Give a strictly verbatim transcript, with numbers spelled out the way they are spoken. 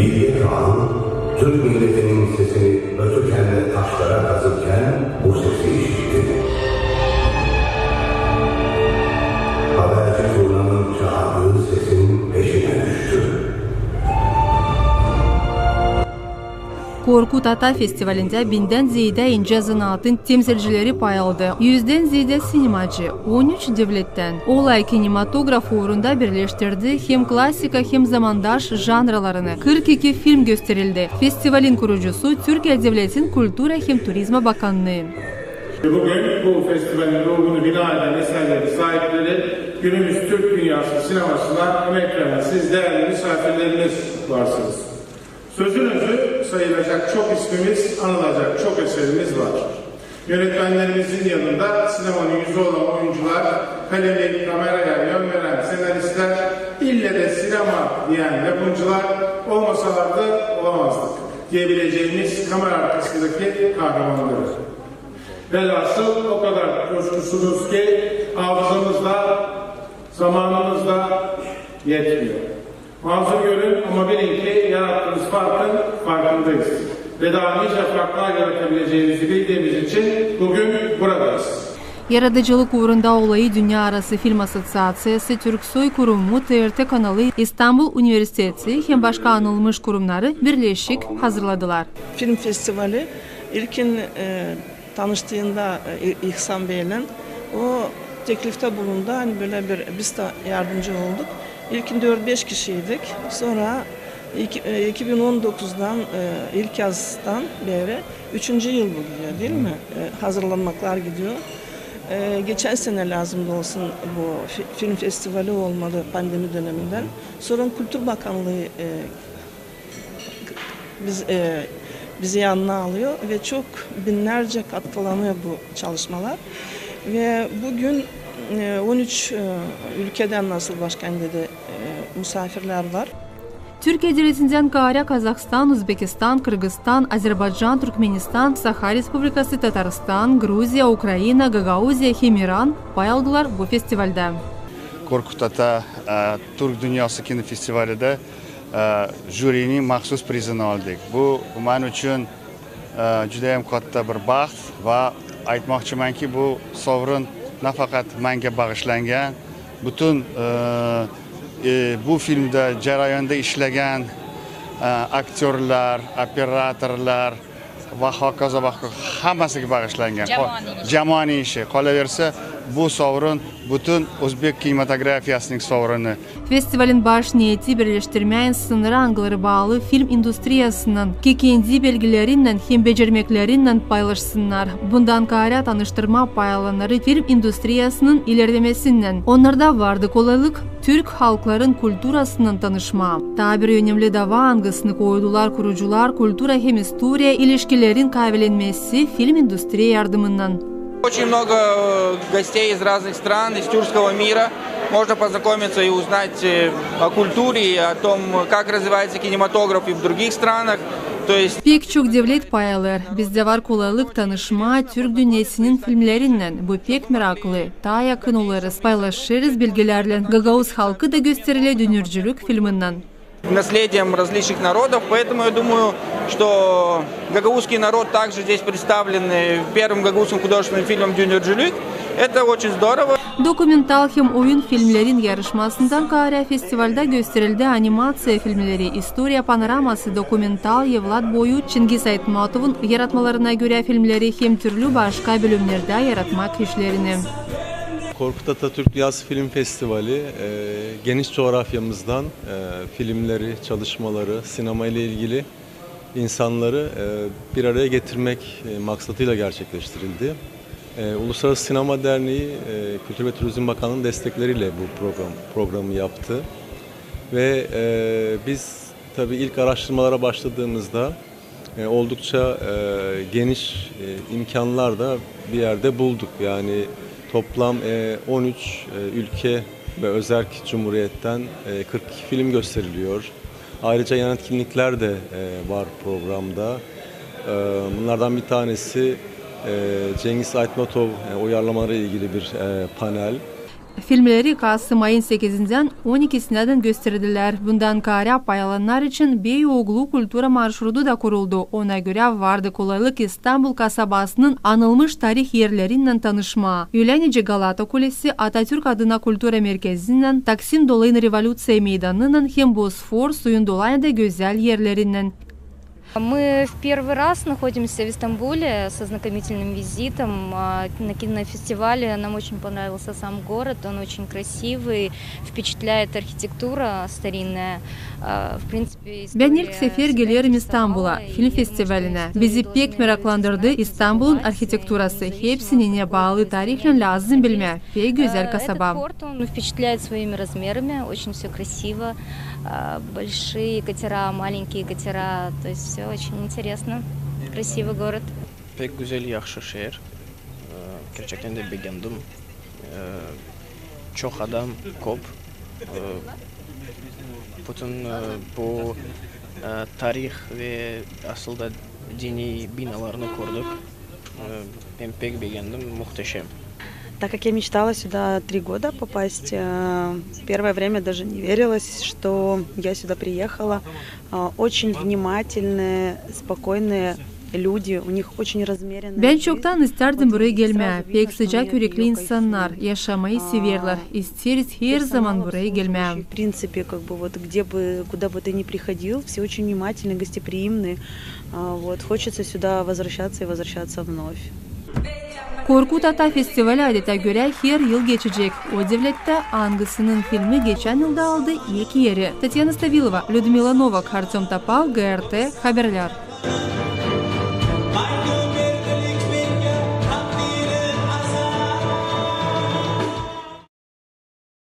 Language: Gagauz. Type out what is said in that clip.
Bir defa Türk milletinin sesini ötükän de taşlara kazıkän bu sesi işitti. Haberci turnanın çaardıı sesin peşinä düştü. Korkut Ata festivalindä bindän zeedä incä zanaatın temsilcileri pay aldı. Üzdän zeedä sinemacı, on üç devlettän. Olay kinematograf uurunda birleştirdi hem klasika, hem zamandaş janralarını. Kırk iki film gösterildi. Festivalin kurucusu Türkiye Devletin Kultura hem Turizma Bakannıı. Bugün bu festivalin ruhunu bina eden eserlerin sahipleri, günümüz Türk dünyası sinemasına emek veren siz değerli misafirlerimiz varsınız. Sözün özü, sayılacak çok ismimiz, anılacak çok eserimiz var. Yönetmenlerimizin yanında sinemanın yüzü olan oyuncular, kalemi kameraya yön veren senaristler, ille de sinema diyen yapımcılar olmasalardı olamazdık diyebileceğimiz kamera arkasındaki kahramanları. Velhasıl o kadar coşkusunuz ki hafızamız da, zamanımız da yetmiyor. Mazur görün ama bilin ki yarattığımız farkın farkındayız. Ve daha nice farklar yaratabileceğimizi bildiğimiz için bugün buradayız. Yaradıcılık uurunda olayı Dünnä arası film assoţiaţiyası, Türksoy kurumu, T R T kanalı, İstanbul Universiteti hem başka anılmış kurumnarı birleşik hazırladılar. Film festivali ilkin, e, tanıştığında, e, İ-, İhsan Beylän, o teklifte bulundu. Hani böyle bir, biz de yardımcı olduk. İlkin dört-beş kişiydik. Sonra iki-, e, iki bin on dokuzdan, e, ilk yazdan beri üçüncü yıl bu gidiyor, değil mi? E, hazırlanmaklar gidiyor. E, geçen sene lazımdı olsun bu fi-, film festivali olmadı pandemi döneminden. Sonra Kültür Bakanlığı, e, biz, e, bizi yanına alıyor ve çok binlerce katkılanıyor bu çalışmalar. Ve bugün, e, on üç, e, ülkeden, nasıl başkan dedi, e, misafirler var. Türkiye Devletindän kaarä Kazahstan, Uzbekistan, Kırgızstan, Azerbaycan, Türkmenistan, Saha Respublikası, Tatarstan, Gruziya, Ukraina, Gagauziya hem İran pay aldılar bu festivaldä. Korkut Ata, e, Türk dünnäsı kinofestivalindä, e, jürinin mahsus prizini aldık. Bu, bu men için, e, cüdä hem katta bir baht ve aytmaqçıyam ki, bu sovrun ne faqat mengä baışlanğan, bütün, e, e, bu filmdä cerayanda işlegen, e, aktörlar, operatorlar, ve hakaza bak, hamasına baışlanğan. Cemaanın işi. Cemaanın işi. Qalaverse, bu sovrun bütün özbek kinematografiyasının sovrunu. Festivalin baş neeti birleştirmää insanları, angıları baalı film industriyasınnan, ki kendi bilgilerinnän hem becermeklerinnän paylaşsınnar. Bundan kaarä tanıştırmaa pay alanları film industriyasının ilerlemesinnän. Onnarda vardı kolaylık türk halkların kulturasınnan tanışmaa. Taa bir önemli dava, angısını koydular kurucular, kultura hem istoriya ilişkilerin kaavilenmesi film industriya yardımınnan. Очень много, э, гостей из разных стран, из тюркского мира. Можно познакомиться и узнать, э, о культуре, и о том, как развивается кинематограф и в других странах. То есть... Pek çok devlet pay alêr. Bizdä var kolaylık tanışmaa türk dünnäsinin filmlerinnän. Bu pek meraklı. Taa yakın olêrız, paylaşêrız bilgilerlän. Gagauz halkı da gösterilä dünürcülük filminnän. Наследием различных народов, поэтому я думаю, что гагаузский народ также здесь представлен, э, первым гагаузским художественным фильмом «Dündürcülük». Это очень здорово. Dokumental hem oyun filmlerin yarışmasından kaarä festivaldä gösterildi animaţiya filmleri, istoriya panoraması, dokumental, evlat boyu Çingiz Aytmatovun yaratmalarına görä filmleri hem türlü başka bölümnerdä yaratmak işlerini. Korkut Atatürk Dünyası Film Festivali, e, geniş coğrafyamızdan, e, filmleri, çalışmaları, sinema ile ilgili insanları, e, bir araya getirmek, e, maksadıyla gerçekleştirildi. E, Uluslararası Sinema Derneği, e, Kültür ve Turizm Bakanlığı'nın destekleriyle bu program, programı yaptı. Ve, e, biz tabii ilk araştırmalara başladığımızda, e, oldukça, e, geniş, e, imkanlar da bir yerde bulduk. Yani toplam, e, on üç, e, ülke ve özerk cumhuriyetten, e, kırk iki film gösteriliyor. Ayrıca yan etkinlikler de, e, var programda. E, bunlardan bir tanesi, e, Cengiz Aytmatov, e, uyarlamaları ilgili bir, e, panel. Filmleri kasım ayın sekizindän on ikisinädän gösterdilär. Bundan kaarä pay alannar için bey-oollu kultura marşrudu da kuruldu. Ona görä vardı kolaylık İstanbul kasabasının anılmış tarih erlerinnän tanışmaa. Ölä nicä Galata kulesi, Atatürk adına kultura merkezinnän, Taksim dolayın Revolüţiya meydanınnan hem Bosfor suyun dolayında gözäl erlerinnän. Мы в первый раз находимся в Истамбуле со знакомительным визитом, а, на кинофестивале. Нам очень понравился сам город, он очень красивый, впечатляет архитектура старинная. А, в принципе, Bän ilk sefer gelerim İstanbula, film festivalinä. Bizi pek meraklandırdı İstanbulun arhitekturası. Hepsini, ne baalı tarihlän, lääzım bilmää. Pek gözäl kasaba. Этот порт, он впечатляет своими размерами, очень всё красиво. А, большие катера, маленькие катера, то есть всё очень интересно. Красивый город. Pek gözäl, yahşı şeer. E, gerçektän dä begendim. E, çok adam, kop. E, bütün, e, bu, e, tarih ve asıl da dini binalarını gördük. E, bän pek begendim, muhteşem. Так как я мечтала сюда три года попасть, э, первое время даже не верилось, что я сюда приехала. А, очень внимательные, спокойные люди, у них очень размеренная жизнь. Bän çoktan istärdim buraya gelmää. Pek sıcak ürekli insannar, yaşamayı severlär. İsteeriz herzaman buraya gelmää. В принципе, как бы вот где бы, куда бы ты ни приходил, все очень внимательные, гостеприимные. А, вот, хочется сюда возвращаться и возвращаться вновь. Korkut Ata festivali, adetä görä, her yıl geçecek. O devlettä, angısının filmi geçän yılda aldı ilk eri. Tatyana Stavilova, Lüdmila Novak, Artöm Topal, GRT Haberlär.